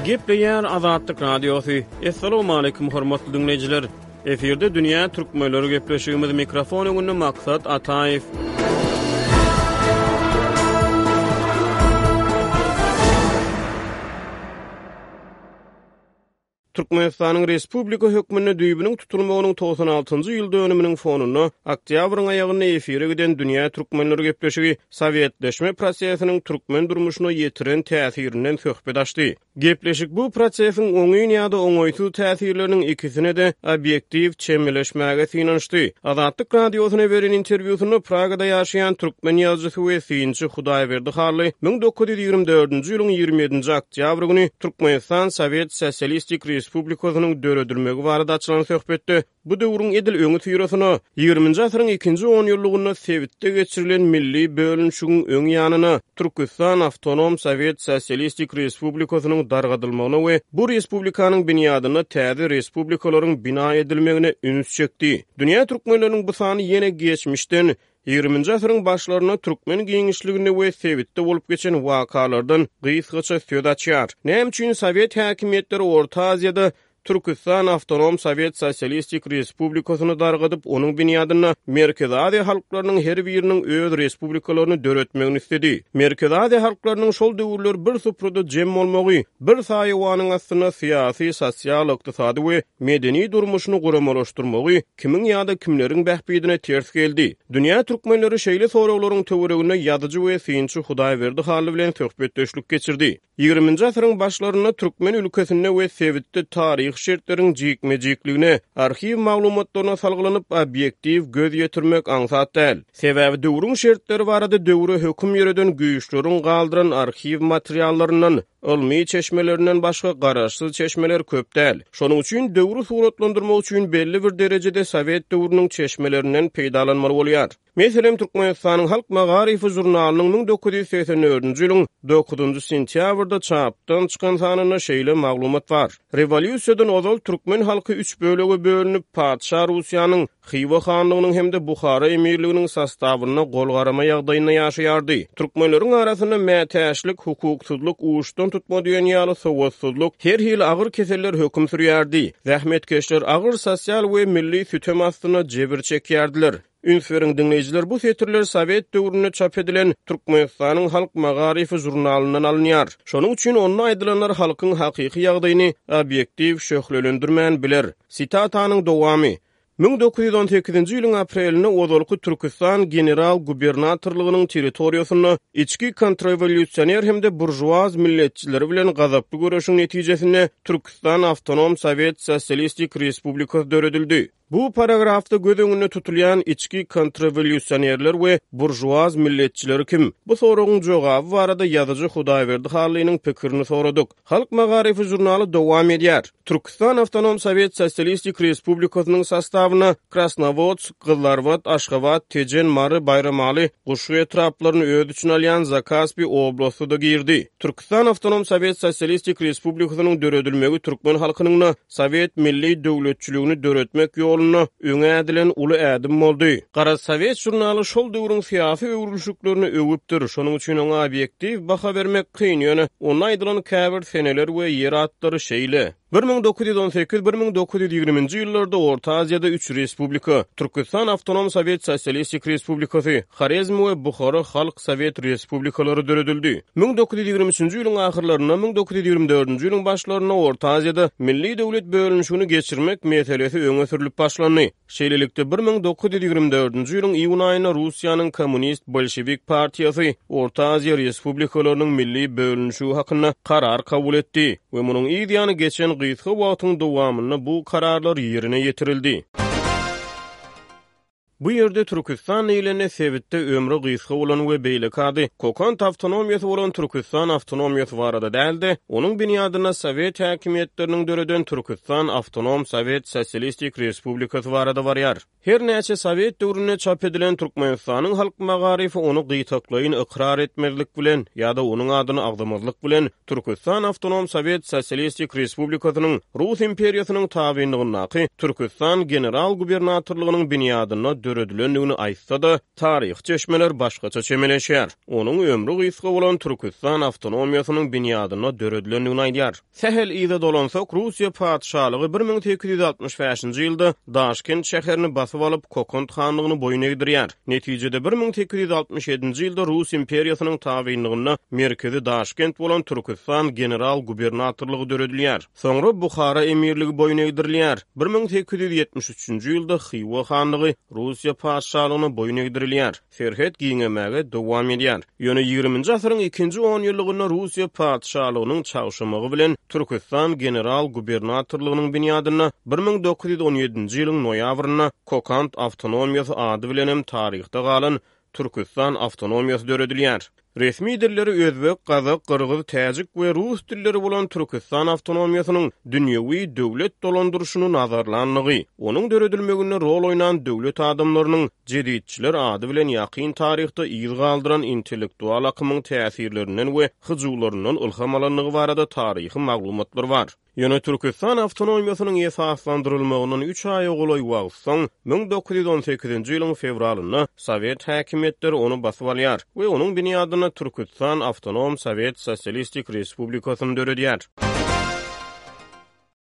Gepleýär Azatlyk Radiosy. Assalamualaikum hormatly diňleýjiler. Efirde dünýä türkmenleri gepleşigimiz mikrofon öňünde Maksat Ataýew. Türkmenistanyň respublika hökmünde düýbüniň tutulmagynyň 96-njy ýyl dönüminiň fonunda oktýabryň aýagynda efire giden Dünýä türkmenleri gepleşigi sowetleşme prosesiniň türkmen durmuşyna ýetiren täsirinden söhbet açdy. Gepleşik bu prosesiň oňyn ýa-da oňaýsyz täsirleriniň ikisine-de obýektiw çemeleşmäge synanyşdy. Azatlyk Radiosyna beren interwýusynda Pragada ýaşaýan türkmen ýazyjysy we synçy Hudaýberdi Hally 1924-nji ýylyň 27-nji oktýabry güni Türkmenistan Sowet Sosialistik Respublikasynyň döredilmegi barada açylan söhbetde Bu döwrüň edil öňüsyrasyna, ýigriminji asyryň ikinji onýyllygynda sebitde geçirilen milli bölünişigiň öň ýanyna, Türküstan Awtonom Sowet Sosialistik Respublikasynyň dargadylmagyna we bu respublikanyň binýadynda täze respublikalaryň bina edilmegine üns çekdi. Dünýä türkmenleriniň bu sany ýene geçmişden, ýigriminji asyryň başlarynda türkmen giňişliginde we sebitde bolup geçen wakalardan gysgaça söz açýar. Näme üçin sowet häkimiýetleri Orta Aziýada Türküstan Awtonom Sowet Sosialistik Respublikasyny dargadyp, onuň binýadynda Merkezi Aziýa halklarynyň her biriniň öz respublikalaryny döretmegini isledi. Merkezi Aziýa halklarynyň şol döwürler bir suprada jem bolmagy, bir saýawanyň astynda syýasy, sosial, ykdysady we medeni durmuşyny guramalaşdyrmagy kimiň ýa-da kimleriň bähbidine ters geldi? Dünýä türkmenleri şeýle soraglaryň töwereginde ýazyjy we synçy Hudaýberdi Hally bilen söhbetdeşlik geçirdi. Ýigriminji asyryň başlarynda türkmen ülkesinde we sebitde taryhy şertleriň jikme-jikligine, arhiw maglumatlaryna salgylanyp, obýektiw göz ýetirmek aňsat däl. Sebäbi döwrüň şertleri barada döwre höküm ýöreden güýçleriň galdyran arhiw materiallaryndan, ylmy çeşmelerinden başga garaşsyz çeşmeler köp däl. Şonuň üçin döwri suratlandyrmak üçin belli bir derejede sowet döwrüniň çeşmelerinden peýdalanmaly bolýar. Meselem, Türkmenistanyň Halk magaryfy žurnalynyň 1984-nji ýylyň dokuzynjy sentýabrda çapdan çykan sanynda şeýle maglumat bar, Rewolýusiýadan ozal türkmen halky üç bölege bölünip, patyşa Russiýanyň, Hywa hanlygynyň hem-de Buhara emirliginiň sostawynda golgarama ýagdaýynda ýaşaýardy. Türkmenleriň arasynda mätäçlik, hukuksyzlyk, uçdan tutma diýen ýaly sowatsyzlyk, her hili agyr keseller höküm sürýärdi. Zähmetkeşler agyr sosial we milli sütem astynda jebir çekýärdiler. Üns beriň diňleýjiler bu setirler sowet döwründe çap edilen Türkmenistanyň Halk magaryfy žurnalyndan alynýar. Şonuň üçin onda aýdylanlar halkyň hakyky ýagdaýyny obýektiw şöhlelendirmän biler. Sitatanyň dowamy. 1918-nji ýylyň aprelinde ozalky Türküstan general-gubernatorlygynyň territoriýasynda içki kontrrewolýusioner hem-de buržuaz milletçileri bilen gazaply göreşiň netijesinde Türküstan Awtonom Sowet Sosialistik Respublikasy döredildi. Bu paragrafda göz öňünde tutulýan içki kontrrewolýusionerler we buržuaz milletçileri kim? Bu soragyň jogaby barada ýazyjy Hudaýberdi Hallynyň pikirini soradyk. Halk magaryfy žurnaly dowam edýär. Türküstan Awtonom Sowet Sosialistik Respublikasynyň sostawyna Krasnowodsk, Gyzlarbat, Aşgabat, Tejen, Mary, Baýramaly, Guşgy etraplaryny öz içine alýan Zakaspi oblasty-da girdi. Türküstan Awtonom Sowet Sosialistik Respublikasynyň döredilmegi türkmen halkynyň-da Sowet milli döwletçiligini döretmek ýolunda öňe ädilen uly ädim boldy. Gara sowet žurnaly şol döwrüň syýasy öwrülişiklerini öwüpdir, şonuň üçin oňa obýektiw baha bermek kyn, ýöne onda aýdylan käbir seneler we ýer atlary şeýle. 1918, 1920-nji ýyllarda Orta Aziýada üç respublika, Türküstan Awtonom Sowet Sosialistik Respublikasy, Horezm we Buhara Halk Sowet Respublikalary döredildi. 1923-nji ýylyň ahyrlarynda, 1924-nji ýylyň başlarynda Orta Aziýada milli döwlet bölünişigini geçirmek meselesi öňe sürlüp başlandy. Şeýlelikde, 1924-nji ýylyň iýun aýynda Russiýanyň Kommunist-bolşewik partiýasy Orta Aziýa respublikalarynyň milli bölünişigi hakynda karar kabul etdi we munuň yz ýany geçen gysga wagtyň dowamynda bu kararlar ýerine ýetirildi. Bu ýerde Türküstan diýlende sebitde ömri gysga bolan we beýleki ady Kokant awtonomiýasy bolan Türküstan awtonomiýasy barada däl-de, onuň binýadynda sowet häkimiýetleriniň döreden Türküstan Awtonom Sowet Sosialistik Respublikasy barada barýar. Her näçe sowet döwründe çap edilen Türkmenistanyň halk magaryfy ony gytaklaýyn ykrar etmezlik bilen ýa-da onuň adyny agzamazlyk bilen Türküstan Awtonom Sowet Sosialistik Respublikasynyň Rus imperiýasynyň tabynlygyndaky Türküstan general-gubernatorlygynyň binýadynda döredilen. döredilendigini aýtsa-da, taryhy çeşmeler başgaça çemeleşýär. Onuň ömri gysga bolan Türküstan awtonomiýasynyň binýadynda döredilendigini aýdýar. Sähel yza dolansak, Russiýa patyşalygy 1865-nji ýylda Daşkent şäherini basyp alyp, Kokant hanlygyny boýun egdirýär. Netijede, 1867-nji ýylda Rus imperiýasynyň tabynlygynda merkezi Daşkent bolan Türküstan general-gubernatorlygy döredilýär. Soňra Buhara emirligi boýun egdirilýär. 1873-nji ýylda Hywa hanlygy Russiýa patyşalygyna boýun egdirilýär. Serhet giňemäge dowam edýär. Ýöne ýigriminji asyryň ikinji onýyllygynda Russiýa patyşalygynyň çagşamagy bilen Türküstan general-gubernatorlygynyň binýadynda 1917-nji ýylyň noýabrynda Kokant awtonomiýasy ady bilenem taryhda galan Türküstan awtonomiýasy döredilýär. Resmi dilleri özbek, gazak, gyrgyz, täjik we rus dilleri bolan Türküstan awtonomiýasynyň dünýewi döwlet dolandyryşyny nazarlandygy, onuň döredilmeginde rol oýnan döwlet adamlarynyň jeditçiler ady bilen ýakyn taryhda yz galdyran intellektual akymyň täsirlerinden we hyjuwlaryndan ylham alandygy barada taryhy maglumatlar bar. Ýöne Türküstan awtonomiýasynyň esaslandyrylmagyndan üç aýa golaý wagt soň, 1918-nji ýylyň fewralynda sowet häkimiýetleri ony basyp alýar we onuň binýadynda Türküstan Awtonom Sowet Sosialistik Respublikasyny döredýär.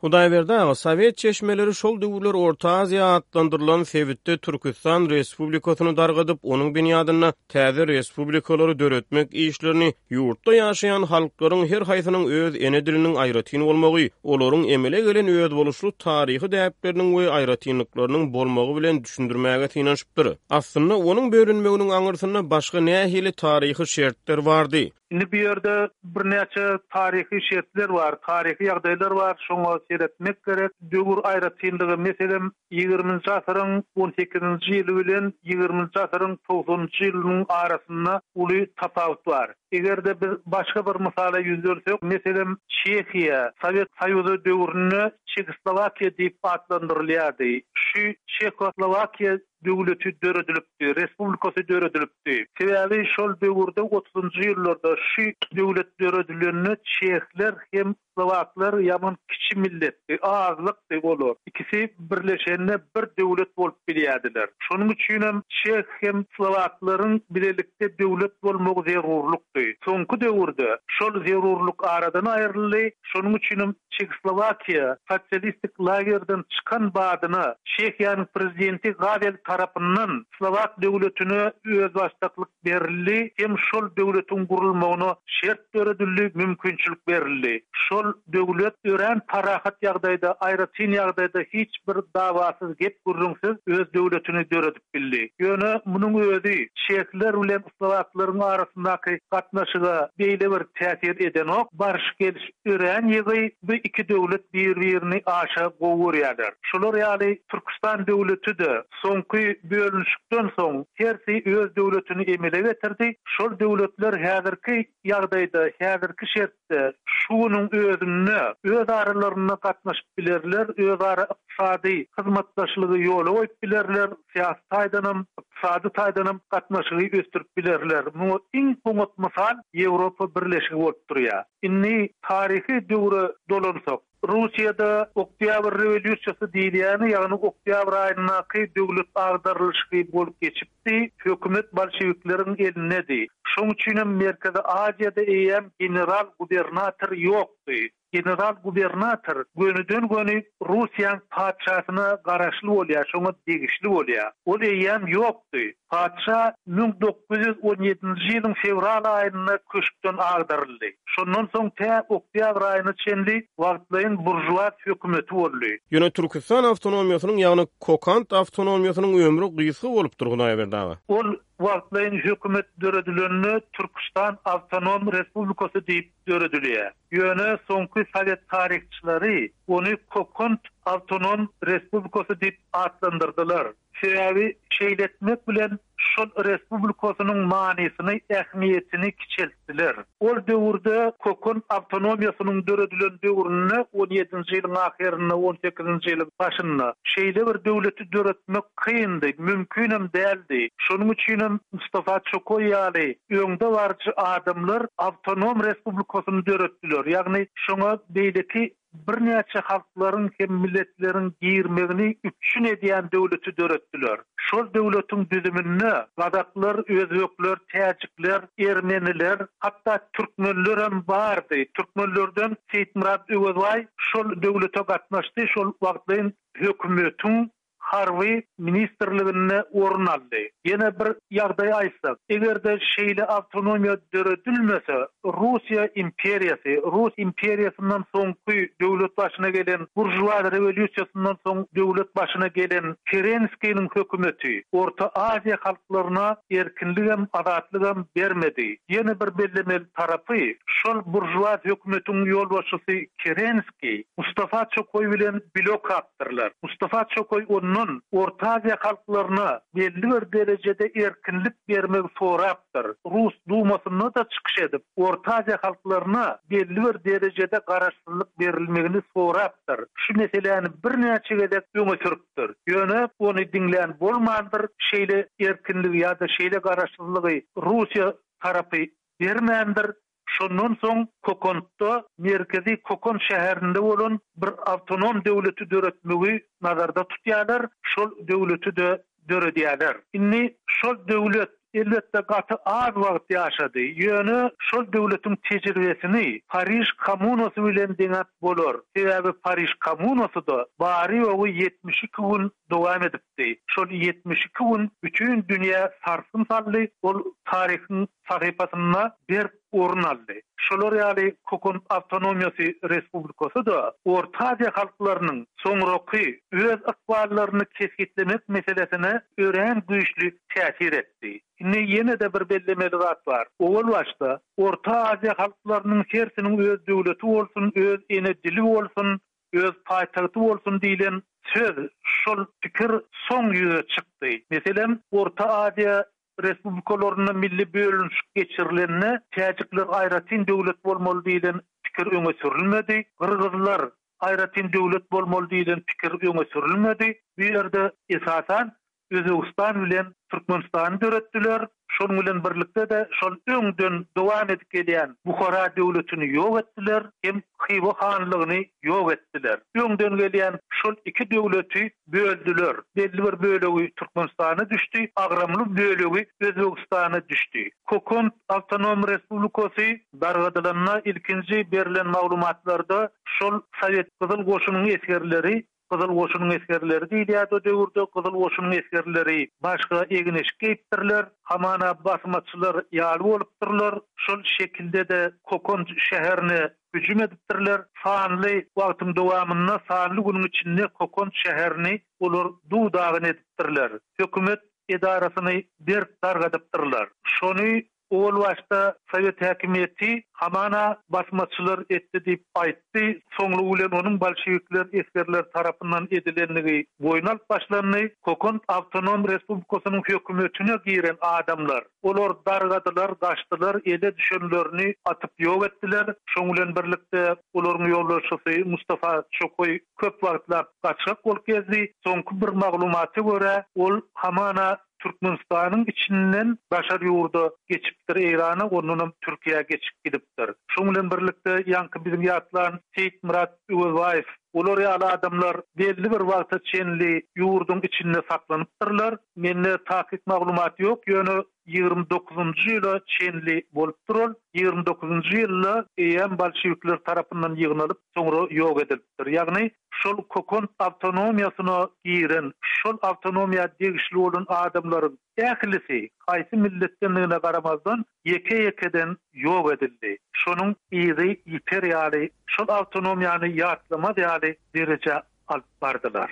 Hudaýberdi aga, sowet çeşmeleri şol döwürler Orta Aziýa atlandyrylan sebitde Türküstan Respublikasyny dargadyp, onuň binýadynda täze respublikalary döretmek işlerini ýurtda ýaşaýan halklaryň her haýsynyň öz ene diliniň aýratyn bolmagy, olaryň emele gelen özboluşly taryhy däpleriniň we aýratynlyklarynyň bolmagy bilen düşündirmäge synanyşypdyr. Aslynda, onuň bölünmeginiň aňyrsynda başga nähili taryhy şertler bardy? Indi bu ýerde birnäçe taryhy şertler bar, taryhy ýagdaýlar bar, şoňa seretmek gerek. Döwür aýratynlygy, meselem, ýigriminji asyryň on sekizinji ýyly bilen ýigriminji asyryň togsanynjy ýylynyň arasynda uly tapawut bar. Eger-de biz başga bir mysala ýüzlensek, meselem, Çehiýa Sowet Soýuzy döwründe Çehoslowakiýa diýip atlandyrylýardy. Şu Çehoslowakiýa döwleti döredilipdi, respublikasy döredilipdi. Sebäbi şol döwürde otuzynjy ýyllarda şu döwlet döredilende çehler hem slowaklar ýaman kiçi milletdi, azlykdy olar. Ikisi birleşende bir döwlet bolup bilýärdiler. Şonuň üçinem çeh hem slowaklaryň bilelikde döwlet bolmagy zerurlykdy. Soňky döwürde şol zerurlyk aradan aýryldy, şonuň üçinem Çehoslowakiýa sosialistik lagerden çykan badyna Çehiýanyň prezidenti Gawel tarapyndan Slowak döwletine özbaşdaklyk berildi hem şol döwletiň gurulmagyna şert döredildi, mümkinçilik berildi. Şol döwlet örän parahat ýagdaýda, aýratyn ýagdaýda hiç bir dawasyz, gep-gürrüňsiz öz döwletini döredip bildi. Ýöne munuň özi çehler bilen slowaklaryň arasyndaky gatnaşyga beýle bir täsir edenok. Baryş-geliş örän ýygy, bu iki döwlet bir-birini aşa gowy görýärler. Şular ýaly Türküstan döwleti-de soňky bölünişikden soň hersi öz döwletini emele getirdi. Şol döwletler häzirki ýagdaýda, häzirki şertde, şu günüň özünde öz aralarynda gatnaşyp bilerler, özara ykdysady hyzmatdaşlygy ýola goýup bilerler, syýasy taýdanam, ykdysady taýdanam gatnaşygy ösdürip bilerler. Muňa iň oňat mysal Ýewropa Birleşigi bolup durýar. Indi taryhy döwre dolansak, Russiýada Oktýabr rewolýusiýasy diýilýäni, ýagny oktýabr aýyndaky döwlet agdarylyşygy bolup geçipdi, hökümet bolşewikleriň elindedi. Şoň üçinem Merkezi Aziýada eýýäm general-gubernator ýokdy. General-gubernator gönüden-göni Russiýaň patyşasyna garaşly bolýar, şoňa degişli bolýar. Ol eýýäm ýokdy. Patyşa 1917-nji ýylyň fewral aýynda köşkden agdaryldy. Şondan soň tä oktýabr aýyna çenli wagtlaýyn buržuaz hökümeti boldy. Ýöne Türküstan awtonomiýasynyň, ýagny Kokant awtonomiýasynyň ömri gysga bolupdyr, Hudaýberdi aga. Ol wagtlaýyn hökümet döredilende Türküstan awtonom respublikasy diýip döredilýär. Ýöne soňky sowet taryhçylary ony Kokant awtonom respublikasy diýip atlandyrdylar. Sebäbi şeýle etmek bilen şol respublikasynyň manysyny, ähmiýetini kiçeltdiler. Ol döwürde Kokon awtonomiýasynyň döredilen döwründe, on ýedinji ýylyň ahyrynda, on sekizinji ýylyň başynda şeýle bir döwleti döretmek kyndy, mümkinem däldi. Şonuň üçinem Mustafa Çokoý ýaly öňdebaryjy adamlar awtonom respublikasyny döretdiler. Ýagny şoňa beýleki. birnäçe halklaryň hem milletleriň girmegini üpjün edýän döwleti döretdiler. Şol döwletiň düzüminde gazaklar, özbekler, täjikler, ermeniler, hatda türkmenlerem bardy. Türkmenlerden Seýitmyrat Öwezbaý şol döwlete gatnaşdy, şol wagtlaýyn hökümetiň Harby ministrliginde orun aldy. Ýene bir ýagdaý aýtsak, eger-de şeýle awtonomiýa döredilmese, Russiýa imperiýasy, Rus imperiýasyndan soňky döwlet başyna gelen, buržuaz rewolýusiýasyndan soň döwlet başyna gelen Kerenskiniň hökümeti Orta Aziýa halklaryna erkinligem, azatlygam bermedi. Ýene bir bellemeli tarapy, şol buržuaz hökümetiň ýolbaşçysy Kerenskiý Mustafa Çokoý bilen bile okapdyrlar. Mustafa Çokoý ondan Orta Aziýa halklaryna belli bir derejede erkinlik bermegi sorapdyr. Rus Dumasynda-da çykyş edip, Orta Aziýa halklaryna belli bir derejede garaşsyzlyk berilmegini sorapdyr. Şu meseläni birnäçe gezek öňe sürüpdir. Ýöne ony diňlän bolmandyr, şeýle erkinligi ýa-da şeýle garaşsyzlygy Russiýa tarapy bermändir. Şondan soň Kokantda, merkezi Kokant şäherinde bolan bir awtonom döwleti döretmegi nazarda tutýarlar, şol döwleti-de döredýärler. Indi şol döwlet, elbetde, gaty az wagt ýaşady, ýöne şol döwletiň tejribesini Pariž kommunasy bilen deňäp bolar. Sebäbi Pariž kommunasy-da bary-ýogy 72 gün dowam edipdi. Şol 72 gün bütin dünýä sarsgyn saldy, ol taryhyň sahypasynda berk orun aldy. Şolar ýaly Kokant awtonomiýasy respublikasy-da Orta Aziýa halklarynyň soňraky öz ykballaryny kesgitlemek meselesine örän güýçli täsir etdi. Indi ýene-de bir bellemeli zat bar. Owal başda Orta Aziýa halklarynyň hersiniň öz döwleti bolsun, öz ene dili bolsun, öz paýtagty bolsun diýlen söz, şol pikir soň ýüze çykdy. Meselem, Orta Aziýa respublikalarynda milli bölünişik geçirilende täjikler aýratyn döwlet bolmaly diýlen pikir öňe sürülmedi, gyrgyzlar aýratyn döwlet bolmaly diýlen pikir öňe sürülmedi. Bu ýerde esasan Özbegistan bilen Türkmenistany döretdiler, şonuň bilen birlikde-de şol öňden dowam edip gelýän Buhara döwletini ýok etdiler hem Hywa hanlygyny ýok etdiler. Öňden gelýän şol iki döwleti böldüler. Belli bir bölegi Türkmenistana düşdi, agramly bölegi Özbegistana düşdi. Kokant awtonom respublikasy dargadylanda ilkinji berlen maglumatlarda şol Sowet Gyzyl goşunyň esgerleri Gyzyl goşunyň esgerleri diýilýärdi o döwürde, Gyzyl goşunyň esgerleri başga egin-eşik geýipdirler, hamana basmaçylar ýaly bolupdyrlar. Şol şekilde-de Kokant şäherine hüjüm edipdirler. Sanly wagtyň dowamynda, sanly günüň içinde Kokant şäherini olar duw-dagyn edipdirler. Hökümet edarasyny berk dargadypdyrlar. Şony Owal başda sowet häkimiýeti hamana basmaçylar etdi diýip aýtdy, soňlugy bilen onuň bolşewikler esgerleri tarapyndan edilendigi boýun alyp başlandy. Kokant awtonom respublikasynyň hökümetine giren adamlar, olar dargadylar, gaçdylar, ele düşenlerini atyp ýok etdiler. Şoň bilen birlikde olaryň ýolbaşçysy Mustafa Çokoý köp wagtlap gaçgak bolup gezdi. Soňky bir maglumata görä, ol hamana Türkmenistanyň içinden daşary ýurda geçipdir Eýrana, ondanam Türkiýä geçip gidipdir. Şoň bilen birlikde ýaňky biziň ýatlan Seýitmyrat Öwezbaýew, olar ýaly adamlar belli bir wagta çenli ýurduň içinde saklanypdyrlar. Mende takyk maglumat ýok, ýöne 29-njy ýyla çenli bolupdyr ol. 29-njy ýylda eýýäm bolşewikler tarapyndan ýygnalyp, soňra ýok edilipdir. Ýagny şol Kokant awtonomiýasyna giren, şol awtonomiýa degişli bolan adamlaryň ählisi, haýsy milletdendigine garamazdan, ýeke-ýekeden ýok edildi. Şonuň yzy ýiter ýaly, şol awtonomiýany ýatlamaz ýaly derejä alyp bardylar.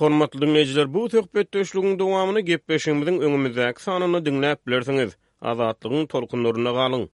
Hormatly diňleýjiler, bu söhbetdeşligiň dowamyny gepleşigimiziň öňümizdäki sanynda diňläp bilersiňiz. Azatlygyň tolkunlarynda galyň!